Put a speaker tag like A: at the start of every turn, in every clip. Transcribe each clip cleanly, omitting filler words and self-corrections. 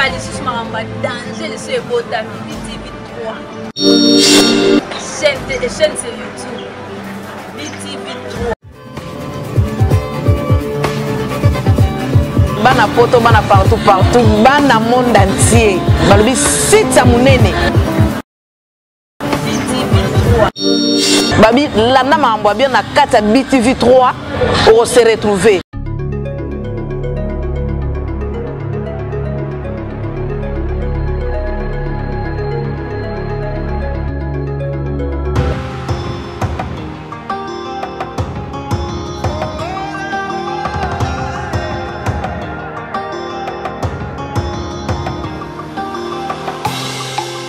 A: sika lisusu makambo ya danger lisusu ebotami btv 3 chaîne chaîne sur youtube btv 3
B: bana poto bana partout partout bana monde entier balobi site ya monene babi landa makambo ya bien na kati ya btv 3 okose retrouver.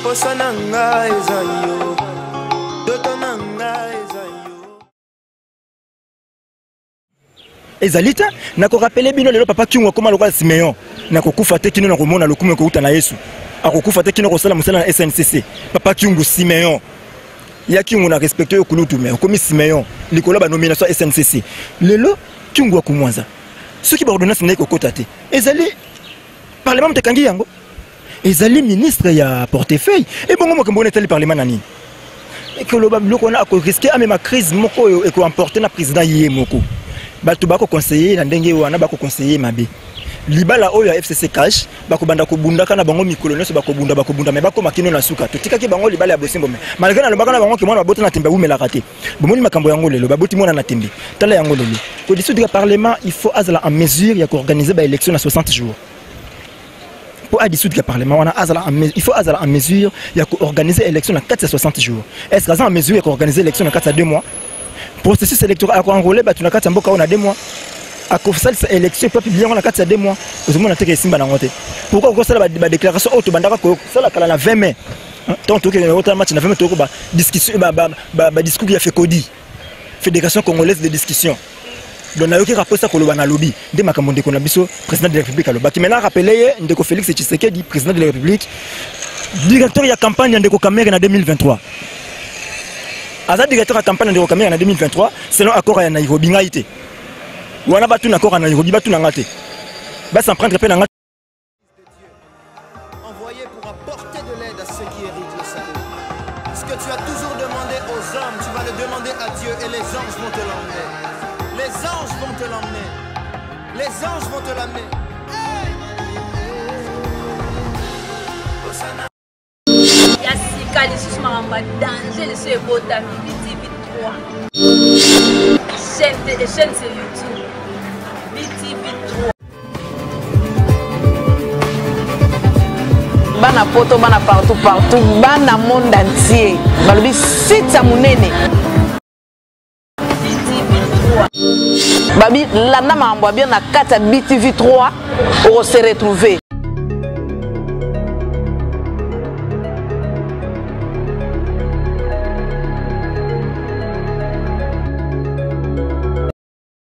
C: Posa na nga eza yo, ndoto na nga eza yo.
D: Ezali te nakorapele bino lelo papa Kyungu akoma lokola Simeon, nakokufa te kino nakomona lokumu ekouta na Yesu, akokufa te kino kosala mosala na SNCC. Papa Kyungu Simeon ya Kyungu na respecte yo kulutu, mais okomi Simeon likolo ya ba nomination ya SNCC. Lelo Kyungu akumwanza soki ba ordonnance naye kokota te, ezali parlement moto ekangi yango, ezali ministre ya portefeuille. Ebongo makambo wana etali parlement na nini? Ekoloba biloko wana akoriske amema crise moko oyo ekoemporte na président ye moko. Bato bakoconseille na ndenge wana, bakoconseille mabe. Libala oyo ya FCC cash bakobanda kobundaka na bango mikolo nyonso, bakobunda bakobunda me bakoma kino na suka. Totikaki bango libala ya bosembo, me malgré nalobaka na bango ke mwana babota na tembe awumelaka te. Bomoni makambo yango lelo, baboti mwana na tembe, tala yango lelo. Kodissoudre parlement, il faut azala en mesure ya koorganiser ba élection na 60 jours. Po adissoudre parlement wana, azala en il faut azala en mesure ya koorganiser élection na kati ya 60 jours. Est-ce que aza en mesure ya koorganiser élection na kati ya 2 mois? Processus électoral akoenrôler bato na kati ya mboka oyo na 2 mois, akosalisa élection epa publier yango na kati ya 2 mois, ozomona te ke esimba nango te. Pourquoi okosala ba déclaration oyo tobandaka kosala kala na 20 mai? Tant tokende kotala match na 20 mai, toko ba discussion, ba discours ya FECODI, Fédération congolaise de discussion. Donc nayoki raposa koloba na lobi nde makambo ndeko na biso président de la République alobaki. Maintenant rappelé ye ndeko Félix Tshisekedi, président de la République, directeur ya campagne ya ndeko Kamerhe na 2023. Aza directeur ya campagne ya ndeko Kamerhe na 2023 selon accord ya Nairobi. Ngai te wana batuna accord ya Nairobi, batuna nga te, ba s'en prendre pe na nga.
C: Envoyé pour apporter de l'aide à ceux qui héritent le salut. Ce que tu as toujours demandé aux hommes, tu vas le demander à Dieu et les anges vont te l'emmener. Les anges vont te l'emmener. Les anges vont te l'amener. Hey!
A: Ya sika lisusu makambo ya danger lisusu ebotami btv 3 chaîne chaîne sur youtube btv 3.
B: Bana poto bana partout partout bana monde entier balobi site ya monene babi landa makambo ya bien na kati ya btv 3 okose retrouver.